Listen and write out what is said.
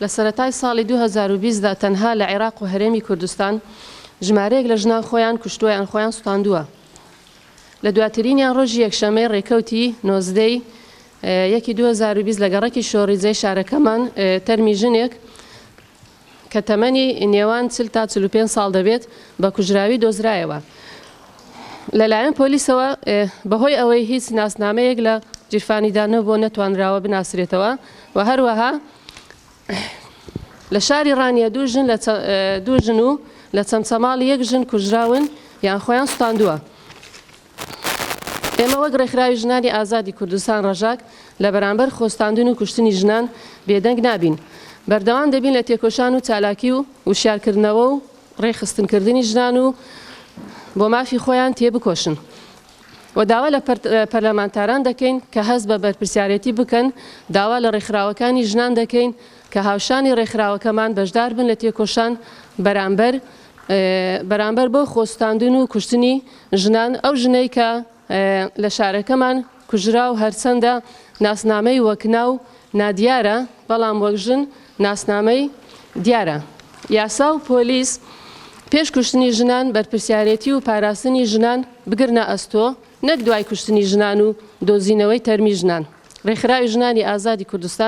لە سەرەتای ساڵی 2020 دا تەنها لە عێراق و هەرێمی کوردستان ژمارەیەک لە ژنان خۆیان کوشتووە یان خۆیان سوتاندووە. لە دواترینیان ڕۆژی یەکشەممەی ڕێکەوتی 19 ی یەکی 2020 لە گەڕەکی شۆڕیجەی شارەکەمان تەرمی ژنێک کە تەمەنی نێوان 40 تا 45 ساڵ دەبێت بە کوژراوی دۆزرایەوە لەلایەن پۆلیسەوە بەهۆی ئەوەی هیچ ناسنامەیەک لە گیرفانیدا نەبووە نەتوانراوە بناسرێتەوە و هەروەها لە شاری ڕانیە دوو ژن لە دوو ژن و لە چەمچەماڵ یەک ژن کوژراون یان خۆیان سوتاندووە. ئێمە وەک ڕێکخراوی ژنانی ئازادی کوردستان ڕەژاک لە بەرامبەر خۆسوتاندن و کوشتنی ژنان بێدەنگ نابین. بەردەوام دەبین لە تێکۆشان و چالاکی و وشیارکردنەوە و ڕێکخستنکردنی ژنان و بۆ مافی خۆیان تێبکۆشن. و داوا لە پەرلەمانتاران دەکەین کە هەست بە بەرپرسیارێتی بکەن، داوا لە ڕێکخراوەکانی ژنان دەکەین کە هاوشانی ڕێکخراوەکەمان بەشدار بن لە تێکۆشان بەرامبەر بەرامبەر بەو خۆسوتاندن و کوشتنی ژنان، ئەو ژنەی کە لە شارەکەمان کوژرا و هەرچەندە ناسنامەی وەک ناو نادیارە، بەڵام وەک ژن ناسنامەی دیارە. یاسا و پۆلیس پێش کوشتنی ژنان بەرپرسیارێتی و پاراستنی ژنان بگرنە ئەستۆ نەک دوای کوشتنی ژنان و دۆزینەوەی تەرمی ژنان. رێکخراوی ژنانی ئازادی کوردستان.